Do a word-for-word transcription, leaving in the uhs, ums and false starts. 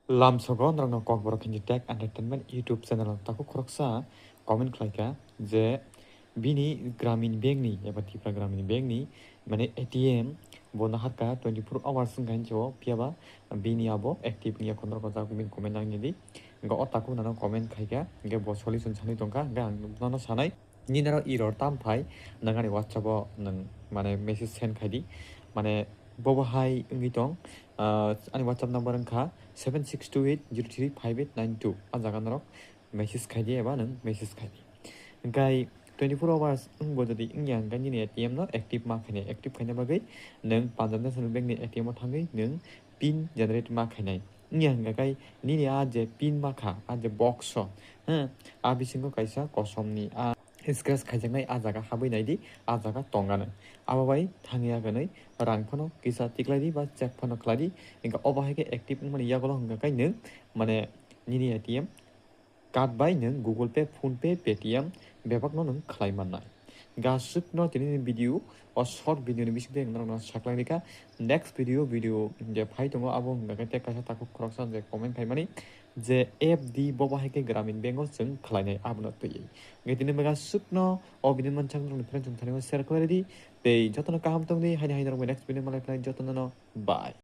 Lamsogo norokno Kokborok Hindi Tech Entertainment YouTube channel o takhuk khoroksa comment khlaikha je bini Gramin Bank ni eba Tipra Gramin Bank ni mane A T M bo naharkha twenty four hours wngkha hinjo, phiyaba bini abo active wngya khonrok o jak bini comment nang nidi. Hingke o takhuk nano comment khaikha, hingke bo solution sanwi tongkha, hingke ang nono sanai. Nini aro error tam phai, nang ani WhatsApp o nang mane message send khai di. Mane bobo hai wngwi tong, ah, ani WhatsApp number wngkha seven six two eight zero three five eight nine two. A jaga norok message khai di eba nang message khai di. Hingkai twenty four hours wngbo jodi wngya hingka nini A T M no active ma khainai, active khaina bagwi nang Punjab National Bank ni A T M o thangwi nang pin generate ma khainai. Wngya hingka kai nini a je pin ma kha, a je box o, hmm, a bisingo kaisa kosom ni a scratch khaijaknai a jaga habwi naidi, a jaga tongano. Abo bai thangya hwnwi rang phano kisa tiklai di ba check phano khlai di. Hingke obo hai khe active wngmani yagulo hingka kai nwng mane nini A T M card bai nwng Google Pay, PhonePe, Paytm bebakno nwng khlai mannai. Hingke aswkno tini ni video o short video ni bisingtwi ang norokno saklai rikha. Next video, video je phai tongo abo hingka khe tei kaisa takhuk khoroksa je comment khaimani je F D bobo hai khe Gramin Bank o chwng khlainai abono twiwi. Hingke tini mega sukno o video manchang rokni friend chwng thani share khlai di tei jotono kaham tongdi haini haini rok next video malai phlai jotono no bye.